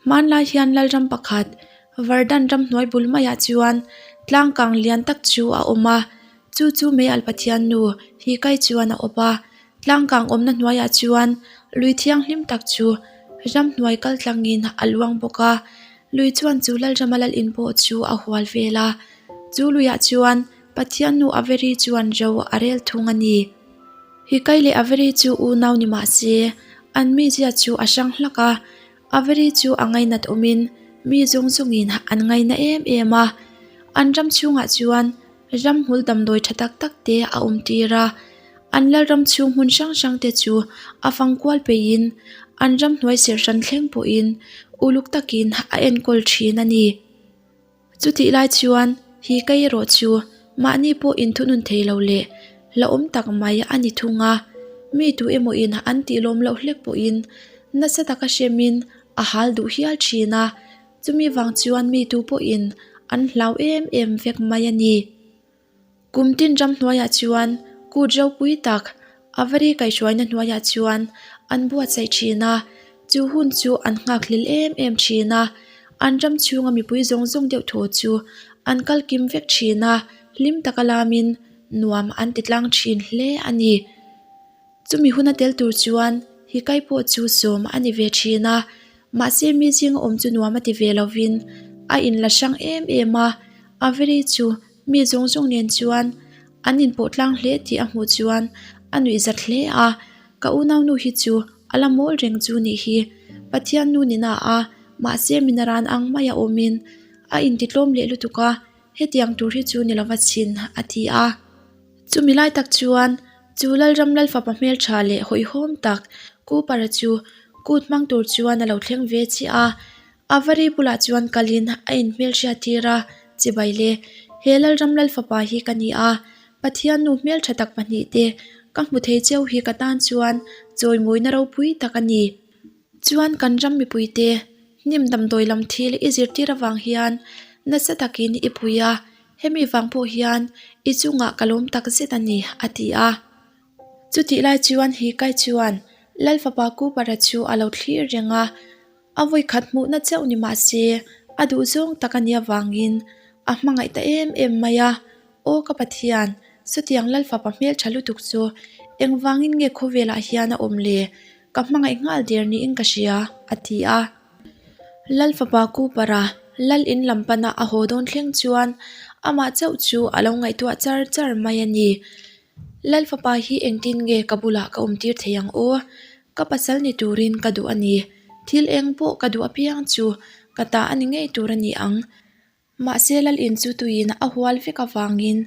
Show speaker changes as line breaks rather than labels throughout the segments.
Hmanlai hian Lalram pakhat Vardan ramhnuai bul maiah chuan tlang kang lian tak chu a awm a, chu chu meialh Pathian nu hi kai chuan a awp a, tlang kang awmna hnuaiah chuan lui thianghlim tak chu ramhnuai kal tlangin a luang bawk a, lui chuan chu Lalrama lal in pawh chu a hual vel a, chu luiah chuan Pathian nu Averi chuan ro a rel thung a ni. Hikai leh Averi chu unau ni mah se, an mizia chu a hrang hlak a, Averi chu a ngainat awmin mi zawng zawngin an ngaina em em a. An ram chhungah chuan ramhmul damdawi tha tak tak te a awm tir a, an lalram chhung hmun hrang hrang te chu a fang kual peihin an ramhnuai serh hran thleng pawhin uluk takin a enkawl thin a ni. Chutih lai chuan hi kei erawh chu mahni pawh inthunun thei lo leh hlauhawm tak mai a ni thung a, mi tu emaw in an tih lawm loh hlek pawhin nasa taka hremin a hal duh hial thin a, chumi vang chuan mi tu pawhin an hlau em em vek mai a ni. Kum tin ram hnuaiah chuan kut ropui tak Avari kaihhruaina hnuaiah chuan an buatsaih thin a, chu hun chu an nghakhlel em em thin a, an ram chhunga mipui zawng zawng deuh thaw chu an kal kim vek thin a, hlim taka lamin nuam an ti tlang thin hle a ni. Chumi huna tel tur chuan Hikai pawh chu sawm a ni ve thin a, mahse mi zinga awm chu nuam a ti ve lovin a inla hrang em em a, Averi chu mi zawng zawng nen chuan an inpawh tlang hle tih a hmuh chuan a nuih zat hle a, ka unaunu hi chu a la mawl reng chu nih hi, Pathian nu ni na a, mahse mi naran ang maia awmin a intitlawm leh lutuk a, hetiang tur hi chu ni lova chhin a ti a. Chumi lai tak chuan chu Lalram Lalfapa hmeltha leh hawihhawm tak Cooper-a chu kut hmang tur chuan a lo thleng ve chiah a, Avari bulah chuan kalin a inhmelhriat tir a, Chibai le, he Lalram Lalfapa hi ka ni a, Pathian nu hmeltha tak pahnihte ka hmu thei cheu hi ka tan chuan chawimawina ropui tak a ni. Chuan kan ram mipuite hnim damdawi lam thil i zirtir avang hian nasa takin i pui a, hemi vang pawh hian i chungah ka lawm tak zet a ni, a ti a. Chutih lai chuan Hikai chuan Lalfapa Cooper-a chu a lo thlir reng a, a vawikhat hmuhna chauh ni mah se a duhzawng tak a nih avangin a hmangaih ta em em mai a, Aw ka Pathian, chutiang Lalfapa hmeltha lutuk chu engvangin nge khawvelah hian a awm le? Ka hmangaih nghal der niin ka hria, a ti a. Lalfapa Cooper-a Lal in lam pana a haw dawn thleng chuan amah chauh chu a lo ngaihtuah char char mai a ni. Lalfapa hi engtin nge ka bulah ka awm tir thei ang aw? Ka pasal ni turin ka duh a ni. Thil eng pawh ka duh apiang chu ka ta a ni ngei tur a ni ang. Mahse lal in chu tuiin a hual vek avangin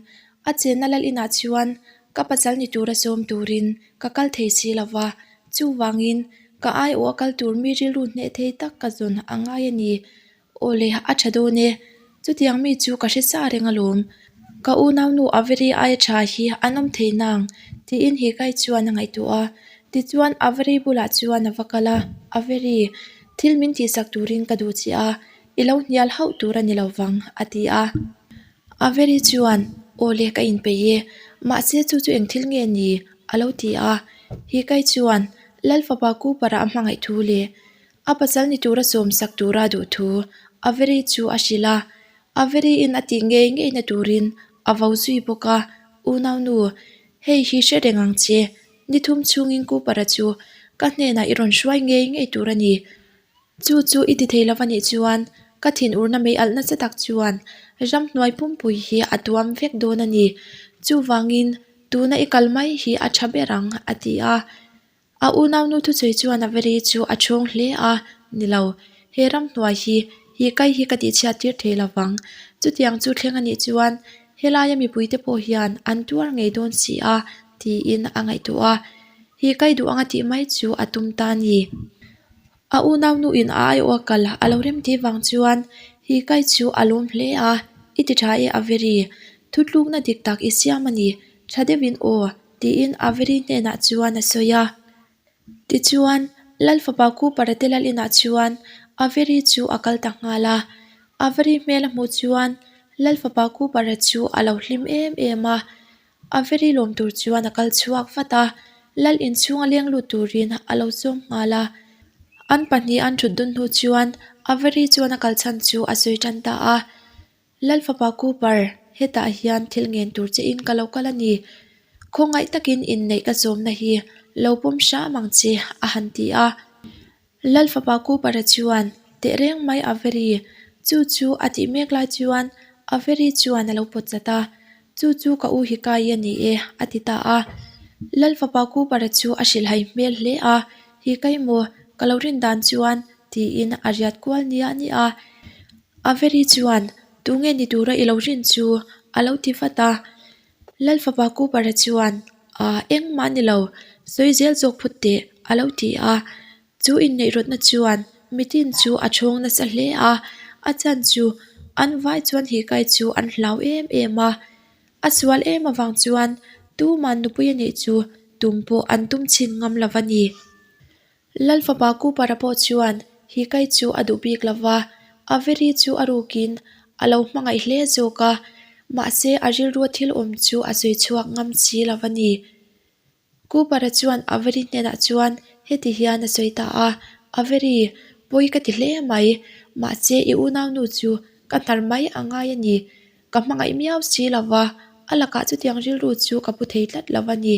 a chenna lal inah chuan ka pasal ni tura sawm turin ka kal thei si lo va, chuvangin ka aiawh a kal tur mi rilru hneh thei tak ka zawn a ngai a ni. Aw le, a tha dawn e. Chutiang mi chu ka hre sa reng alawm. Ka unaunu Avery aia tha hi an awm thei nang, tiin Hikai chuan a ngaihtuah a. Tichuan Avery bulah chuan a va kal a, Avery, thil min tihsak turin ka duh che a, I lo hnial hauh tur a ni lo vang, a ti a. Avery chuan, Aw le, ka inpeih e. Mahse chu chu eng thil nge ni? a lo ti a. Hikai chuan, Lal fapa Cooper-a a hmangaih thu le a pasal ni tura sawmsak tura duh thu Avery chu a hrilh a. Avery-in a tih ngei ngeina turin a vo zui bawk a, Unaunu, hei hi hre reng ang che. Ni thum chhungin Cooper-a chu ka hnenah i rawn hruai ngei ngei tur a ni. Chu chu i ti thei lo a nih chuan ka thinurna mei alh nasa tak chuan ramhnuai pumpui hi a tuam vek dawn a ni. Chuvangin tuna i kal mai hi a tha ber ang, a ti a. A unaunu thusawi chuan a veri chu a chhawng hle a, Ni lo, he ramhnuai hi hi kai hi ka tihchhiat tir thei lo vang. Chutiang chu thleng a nih chuan helaia mipuite pawh hian an tuar ngei dawn si a, tiin a ngaihtuah a. Hi kai duh anga tih mai chu a tum ta a ni. A unaunu in a aiawh a kal a lo rem tih vang chuan hi kai chu a lawm hle a, I ti tha e Avery, thutlukna dik tak i siam a ni, tha deuhin aw, tiin Avery hnenah chuan a sawi a. Tichuan, Lal fapa Cooper-a te lal inah chuan Avery chu a kal ta nghal a. Avery hmel a hmuh chuan Lal fapa Cooper-a chu a lo hlim em em a. Avery lawm tur chuan a kal chhuak vat a, Lal inchhunga leng lut turin a lo sawm nghal a. An pahnih an thut dun hnu chuan Avery chuan a kal chhan chu a sawi tan ta a. Lalfapa Cooper, hetah hian thil ngen tur che in ka lo kal a ni. Khawngaih takin inneih ka zawmna hi lo pawm hram ang che, a han ti a. Lalfapa Cooper-a chuan tehreng mai Avery, chu chu a tih mek lai chuan Avery chuan a lo pawt chat a, Chu chu ka u hi kai a ni e, a ti ta a. Lalfapa Cooper-a chu a hrilhhai hmel hle a, Hi kai maw, ka lo rin dan chuan, tiin a riat kual nia nia a. Avery chuan, Tunge ni tura i lo rin chu? a lo ti vat a. Lalfapa Cooper-a chuan, Aa, engmah ni lo, sawi zel zawk phut teh, a lo ti a. Chu inneihrawtna chuan mitin chu a chhawng nasa hle a, a chan chu an vai chuan hikai chu an hlau em em a. A sual em avang chuan tuman nupui a nih chu tum pawh an tum chhin ngam lo a ni. Lalfapa Cooper-a pawh chuan hikai chu a duh bik lo va, Avery chu a rukin a lo hmangaih hle zawk a, mahse a rilrua thil awm chu a sawi chhuak ngam si lo a ni. Cooper-a chuan Avery hnenah chuan heti hian a sawi ta a, Avery, pawi ka ti hle mai, mahse i unaunu chu ka hnar mai a ngai a ni. Ka hmangaih miau si lo va, a lakah chutiang rilru chu ka pu thei tlat lo a ni.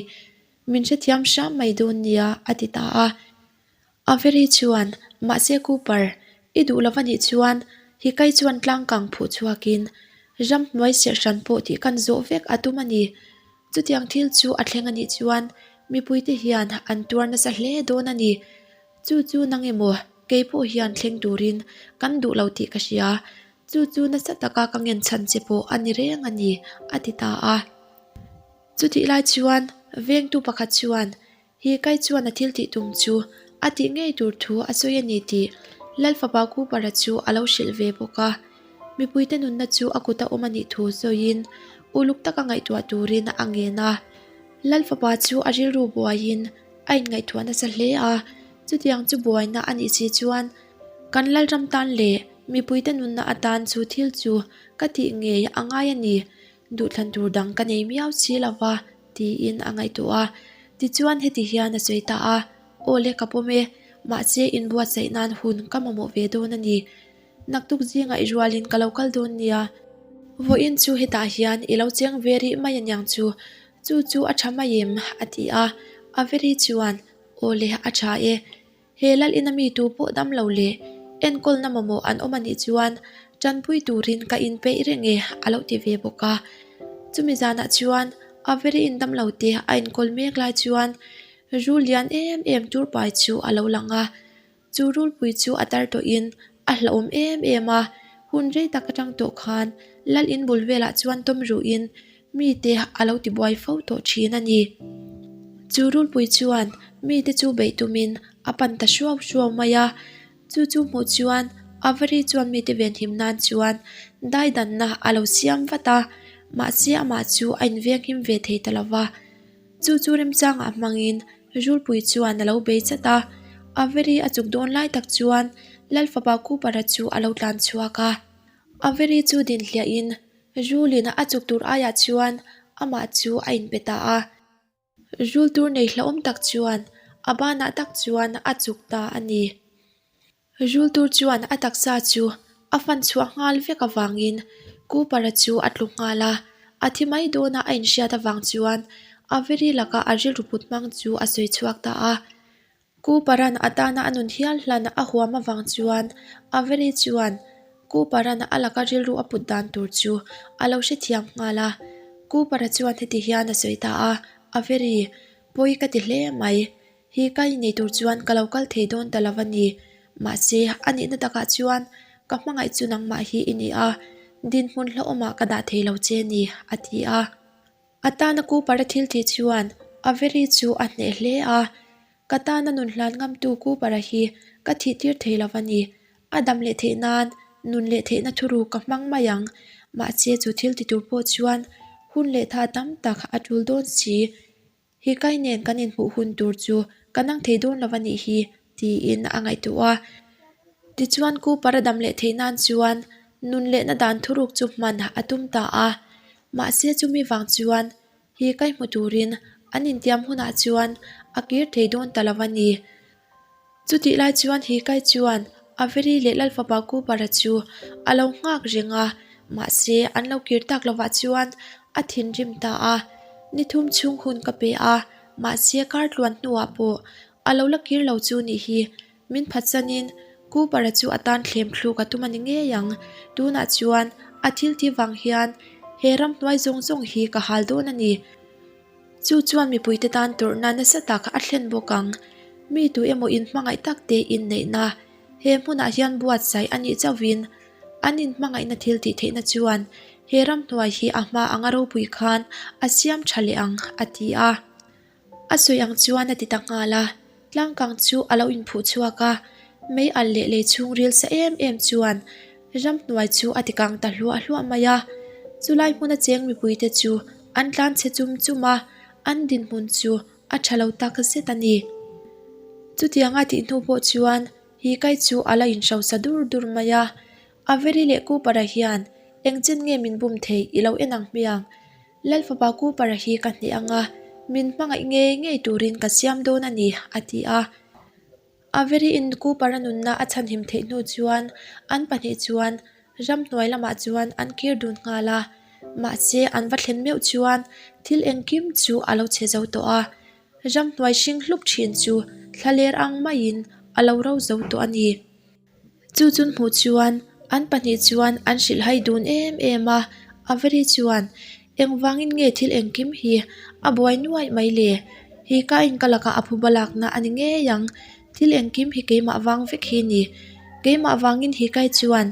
Min hrethiam hram mai dawn nia, a ti ta a. Avery chuan, Mahse Cooper, i duh lo a nih chuan Hikai chuan tlangkang phuh chhuakin ramhnuai serh hran pawh tih kan zawh vek a tum a ni. Chutiang thil chu a thleng a nih chuan mipuite hian an tuar nasa hle dawn a ni. Chu chu nang emaw kei pawh hian thleng turin kan duh lo tih ka hria. Chu chu nasa taka ka ngen chhan che pawh a ni reng a ni, a ti ta a. Chutih lai chuan vengtu pakhat chuan Hi kai chuan a thil tih tum chu a tih ngei tur thu a sawi a ni tih Lalfapa Cooper-a chu a lo hrilh ve bawk a. Mipuite nunna chu a kuta awm a nih thu sawiin uluk taka ngaihtuah turin a ngen a. Lalfapa chu a rilru buaiin a inngaihtuah nasa hle a, chutiang chu buaina a nih si chuan kan Lalram tan leh mipuite nunna atan chu thil chu ka tih ngei a ngai a ni Duhthlan tur dang ka nei miau si lo va, tiin a ngaihtuah a. Tichuan heti hian a sawi ta a, Aw le ka pawm e, mahse inbuatsaih nan hun ka mamawh ve dawn a ni. Naktuk zingah i rualin ka lo kal dawn nia. Vawiin chu hetah hian i lo cheng ve rih mai aniang chu, chu chu a tha mai em? a ti a. Avery chuan, Aw le, a tha e. He lal ina mi tu pawh dam lo leh enkawlna mamawh an awm a nih chuan tanpui turin ka inpeih reng e a lo ti ve bawk a. Chumi zanah chuan Avery in dam lo te a enkawl mek lai chuan rul lian em em tur pai chu a lo lang a. Chu rulpui chu a tar tawhin a hlauhawm em em a, hun rei tak atang tawh khan lal in bul velah chuan tawm ruhin mite a lo tibuai fo tawh thin a ni. Chu rulpui chuan mite chu beih tumin a pan ta hruau hruau mai a, chu chu hmuh chuan Avery chuan mite venhim nan chuan daidanna a lo siam vat a, mahse amah chu a invenghim ve thei ta lo va. Chu chu remchangah hmangin rulpui chuan a lo bei chat a, Avery a chuk dawn lai tak chuan Lalfapa Cooper-a chu a lo tlan chhuak a. Avery chu dinhliahin Rulin a chuk tur aiah chuan amah chu a inpe ta a. Rul tur nei hlauhawm tak chuan a banah tak chuan a chuk ta a ni. Rul tur chuan a taksa chu a fan chhuah nghal vek avangin Cooper-a chu a tlu nghal a. A thi mai dawna a inhriat avang chuan Avery laka a rilru put hmang chu a sawi chhuak ta a. Cooper-a'n a tana a nun hial hlan a huam avang chuan Avery chuan Cooper-a'n a laka rilru a put dan tur chu a lo hrethiam nghal a. Cooper-a chuan heti hian a sawi ta a, Avery, pawi ka ti hle mai. Hi ka innei tur chuan ka lo kal thei dawn ta lo a ni. Mahse, a nihna takah chuan ka hmangaih chu nangmah hi i ni a, dinhmun hlauhawmah ka dah thei lo che ni, a ti a. A tana Cooper-a thil tih chuan Avery chu a hneh hle a, Ka tana nun hlan ngamtu Cooper-a hi ka thih tir thei lo a ni. A dam leh theih nan nun leh theihna thuru ka hmang mai ang. Mahse chu thil ti tur pawh chuan hun leh tha tam tak a tul dawn si. Hikai nen kan inhmuh hun tur chu ka nang thei dawn lo a nih hi, tiin a ngaihtuah a. Tichuan Cooper-a dam leh theih nan chuan nun lehna dan thuruk chu hman a tum ta a. Mahse chumi vang chuan hi kai hmu turin an intiam hunah chuan a kir thei dawn ta lo a ni. Chutih lai chuan Hikai chuan Avery leh Lalfapa Cooper-a chu a lo nghak reng a, mahse an lo kir tak lovah chuan a thinrim ta a. Ni thum chhung hun ka pe a, mahse kar tluan hnuah pawh a lo la kir lo chu nih hi. Min phatsanin Cooper-a chu a tan thlem thluk a tum a ni ngei ang. Tunah chuan a thil ti vang hian he ramhnuai zawng zawng hi ka hal dawn a ni. Chu chuan mipuite tan tawrhna nasa tak a thlen bawk ang. Mi tu emaw inhmangaih tak te inneihna he hmunah hian buatsaih a nih chauhin an inhmangaihna thil tih theihna chuan he ramhnuai hi a hma anga ropui khan a siam tha leh ang, a ti a. A sawi ang chuan a ti ta nghal a, tlangkang chu a lo inphuh chhuak a, mei alh leh lei chhungril sa em em chuan ramhnuai chu a tikang ta hluah hluah mai a. Chulai hmuna cheng mipuite chu an tlan chhe chum chum a, an dinhmun chu a tha lo tak zet a ni. Chutianga tih hnu pawh chuan Hikai chu a la inhrosa dur dur mai a, Avery leh Cooper-a hian engchen nge min bum theih i lo en ang hmiang? Lalfapa Cooper-a hi ka hneh ang a, min hmangaih ngei ngei turin ka siam dawn a ni, a ti a. Avery-in Cooper-a nunna a chhanhim theih hnu chuan an pahnih chuan ramhnuai lamah chuan an kir dun nghal a. Mahse, an va thlen meuh chuan thil engkim chu a lo chhe zo tawh a. Ramhnuai hring hlup thin chu thlaler ang maiin a lo ro zo tawh a ni. Chu chun hmuh chuan an pahnih chuan an hrilhhai dun em em a, Avery chuan, Engvangin nge thil engkim hi a buai nuaih mai le? Hi ka in ka lakah a phuba lakna a ni ngei ang, thil engkim hi keimah vang vek hi ni. Keimah vangin hi kai chuan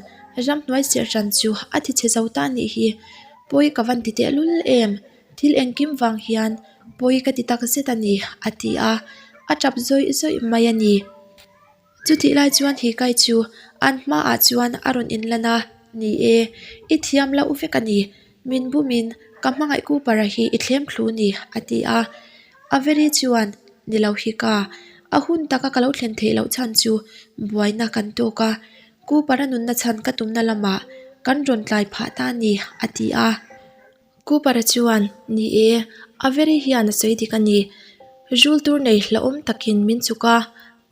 ramhnuai serhran chu a ti chhe zo ta nih hi. Pawi ka van ti tehlul em? Thil engkim vang hian pawi ka ti takzet a ni, a ti a, a tap zawih zawih mai a ni. Chutih lai chuan Hikai chu an hmaah chuan a rawn inlan a, Ni e, i thiam loh vek a ni. Min bumin ka hmangaih Cooper-a hi i thlem thlu ni, a ti a. Avery chuan, Ni lo Hika, a hun taka ka lo thlen theih loh chhan chu buaina kan tawk a, Cooper-a nunna chhan ka tumna lamah kan rawn tlai phah ta a ni, a ti a. Cooper-a chuan, Ni e, Avery hian a sawi dik a ni. Rul tur nei hlauhawm takin min chuk a,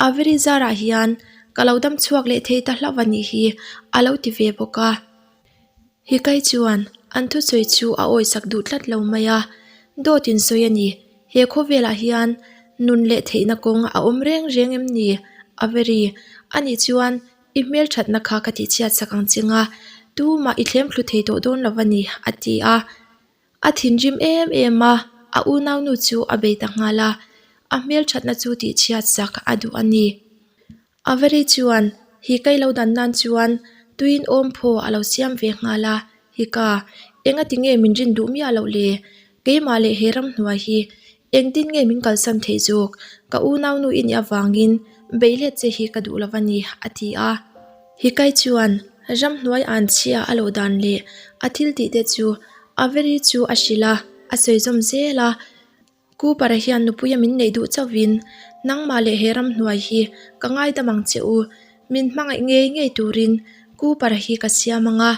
Avery zarah hian ka lo dam chhuak leh thei ta hlauh a nih hi, a lo ti ve bawk a. Hikai chuan an thusawi chu a awisak duh tlat lo mai a, Dawt in sawi a ni, he khawvelah hian nun leh theihna kawng a awm reng reng em ni? Avery, anih chuan I hmelthatna kha ka tihchhiat sak ang che nga, tumah i thlem thlu thei tawh dawn lo a ni, a ti a. A thinrim em em a, a unaunu chu a bei ta nghal a, a hmelthatna chu tihchhiat sak a duh a ni. Avery chuan hi kai lo dan nan chuan tuiin awm phaw a lo siam ve nghal a, Hika, engati nge min rin duh miah loh le? Keimah leh he ramhnuai hi engtin nge min kalsan theih zawk? Ka unaunu i nih avangin beih let che hi ka duh lo a ni, a ti a. Hikai chuan ramhnuai an chhia a lo dan leh a thil tih te chu Avery chu a hrilh a, a sawi zawm zel a. Cooper-a hian nupuia min neih duh chauhin nangmah leh he ramhnuai hi ka ngaidam ang che u. Min hmangaih ngei ngei turin Cooper-a hi ka siam ang a,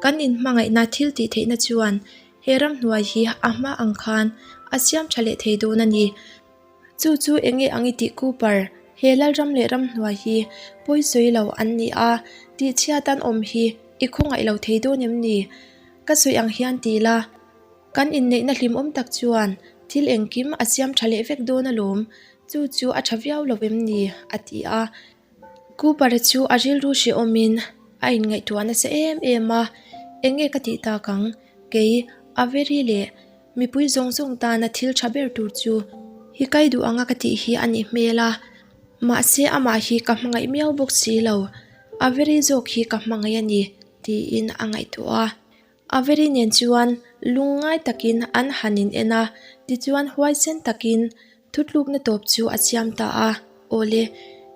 kan inhmangaihna thil tih theihna chuan he ramhnuai hi a hma ang khan a siam tha leh thei dawn a ni. Chu chu eng nge ang i tih Cooper? He Lalram leh ramhnuai hi pawi sawi lo an ni a, tihchhiat an awm hi i khawngaih lo thei dawn em ni? Ka sawi ang hian ti la. Kan inneihna hlimawm tak chuan thil engkim a siam tha leh vek dawn alawm, chu chu a tha viau lo em ni? a ti a. Cooper-a chu a rilru hrehawmin a inngaihtuah nasa em em a, Eng nge ka tih tak ang? Kei, Avery leh mipui zawng zawng tana thil tha ber tur chu hi kai duh anga ka tih hi a nih hmel a, mahse amah hi ka hmangaih miau bawk si lo, Avery zawk hi ka hmangaih a ni, tiin a ngaihtuah a. Avery nen chuan lungngai takin an han in en a, tichuan huaisen takin thutlukna tawp chu a siam ta a, Awle,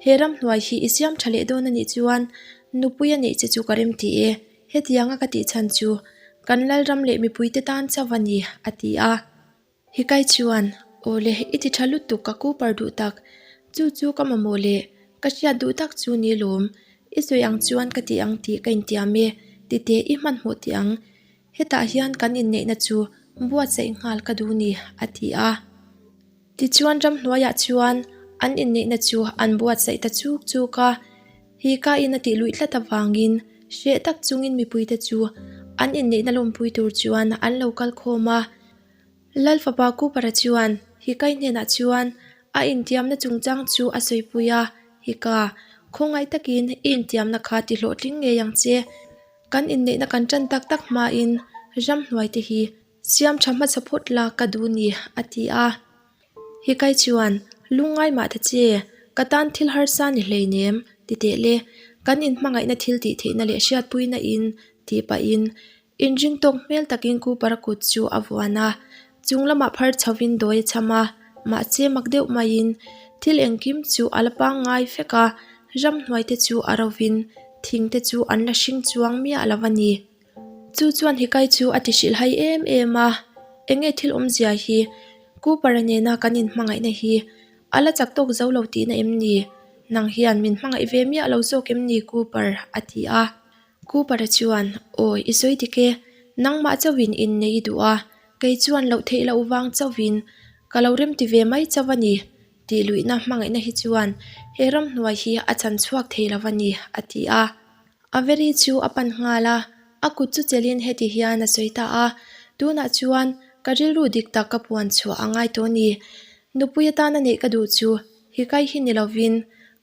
he ramhnuai hi i siam tha leh dawn a nih chuan nupui a neih che chu ka rem ti e, hetianga ka tih chhan chu kan Lalram leh mipuite tan chauh a ni, a ti a. Hikai chuan, Awle, i ti tha lutuk ka Cooper duh tak. Chu chu ka mamawh leh ka hriat duh tak chu ni lawm. I sawi ang chuan ka ti ang tih ka intiam e, tite i hmanhmawh tih ang. Hetah hian kan inneihna chu buatsaih nghal ka duh ni, a ti a. Tichuan ramhnuaiah chuan. an inneihna chu an buatsaih ta chuk chuk a. Hika in a tih luih tlat avangin hreh tak chungin mipuite chu an inneihna lawmpui tur chuan an lo kal khawm a. Lal fapa Cooper-a chuan Hikai hnenah chuan a intiamna chungchang chu a sawipui a, Hika, khawngaih takin i intiamna kha ti hlawhtling ngei ang che. Kan inneihna kan tan tak tak hmain ramhnuai te hi siam tha hmasa phawt la ka duh ni, a ti a. Hikai chuan, Lungngai mah ta che, ka tan thil harsa ni hleinem, ti teh le, kan inhmangaihna thil tih theihna leh hriatpuina in tih pahin inring tawk hmel takin Cooper-a kut chu a vuan a, chung lamah phar chhovin dawi a cham a, mahse mak deuh maiin thil engkim chu a la pangngai vek a, ramhnuai te chu a rovin thing te chu an la hring chuang miah lo a ni. Chu chuan Hikai chu a ti hrilhhai em em a, Enge thil awmzia hi? Cooper-a nena kan inhmangaihna hi a la chak tawk zo lo tihna em ni? Nang hian min hmangaih ve miah lo zawk em ni Cooper? a ti a. Cooper-a chuan, Awi, i sawi dik e, nangmah chauhin innei i duh a, kei chuan loh theih loh vang chauhin ka lo remti ve mai chauh a ni, tih luihna hmangaihna hi chuan he ramhnuai hi a chan chhuak thei lo a ni, a ti a. Avery chu a pan nghal a, a kut chu chelhin heti hian a sawi ta a, Tunah chuan ka rilru dik tak ka puan chhuah a ngai tawh ni. Nupui atana neih ka duh chu Hikai hi ni lovin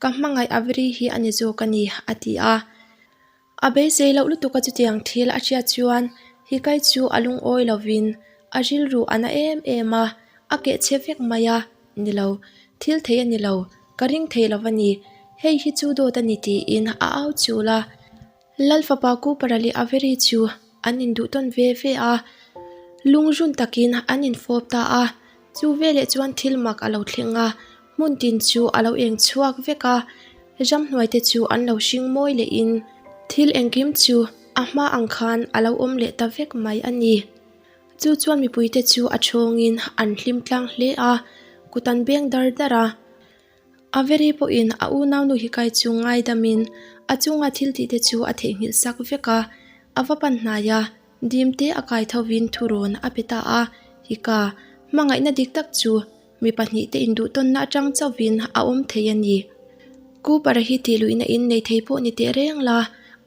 ka hmangaih Avery hi a ni zawk a ni, a ti a. A beisei loh lutuk a chutiang thil a hriat chuan Hikai chu a lungawi lovin a rilru a na em em a, a keh chhe vek mai a, Ni lo, thil thei a ni lo, ka ring thei lo a ni, hei hi chu dawt a ni tiin a au chul a. Lal fapa Cooper-a leh Avery chu an induh tawn ve ve a, lungrun takin an infawp ta a. Chu veleh chuan thil mak a lo thleng a, hmun tin chu a lo eng chhuak vek a, ramhnuai te chu an lo hring mawi lehin thil engkim chu a hma ang khan a lo awm leh ta vek mai a ni. Chu chuan mipuite chu a thawngin an hlim tlang hle a, kut an beng dar dar a. Avery pawhin a unaunu Hikai chu ngaidamin a chunga thil tihte chu a theihnghilh sak vek a, a va pan hnai a, dimte a kai thovin thurawn a pe ta a, Hika, hmangaihna dik tak chu mi pahnihte induhtawnna atang chauhin a awm thei a ni. Cooper-a hi tih luihna in nei thei pawh ni teh reng la,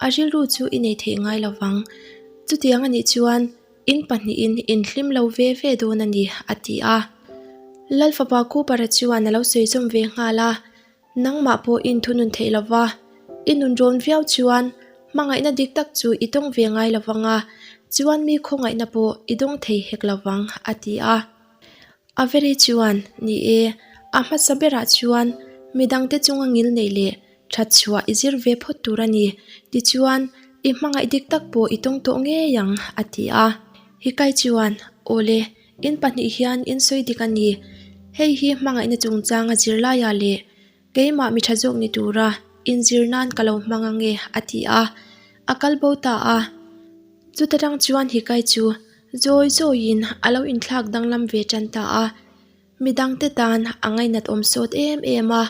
a rilru chu i nei thei ngai lo vang. Chutiang a nih chuan in pahnihin in hlim lo ve ve dawn a ni, a ti a. Lal fapa Cooper-a chuan a lo sawi zawm ve nghal a, Nangmah pawh in thunun theih lo va, i nun rawn viau chuan hmangaihna dik tak chu i tawng ve ngai lo vang a, chuan mi khawngaihna pawh i dawng thei hek lo vang, a ti a. Avery chuan, Ni e, a hmasa berah chuan midangte chunga ngil neih leh that chhuah i zir ve phawt tur a ni. Tichuan, i hmangaih dik tak pawh i tawng tawh ngei ang, a ti a. Hikai chuan, Awle, in pahnih hian in sawi dik a ni. Hei hi hmangaihna chungchanga zirlaiah leh keimah mi tha zawk ni tura inzir nan ka lo hmang ange, a ti a. A kal bo ta a. Chuta tang chuan Hikai chu Zawi zawiin a lo inthlak danglam ve tan ta a, midangte tan a ngainat awm sawt em em a,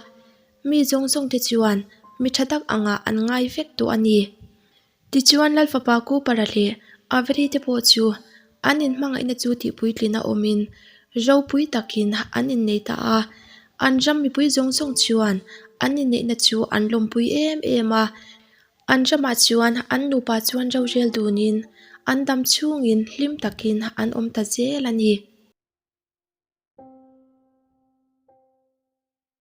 mi zawng zawngte chuan mi tha tak angah an ngai vek tawh a ni. Tichuan Lalfapa Cooper-a leh Avery te pawh chu an inhmangaihna chu tihpuitlin a awmin ropui takin an innei ta a, an ram mipui zawng zawng chuan an inneihna chu an lawmpui em em a. An ramah chuan an nupa chuan rorel dunin an dam chhungin hlim takin an awm ta zel a ni.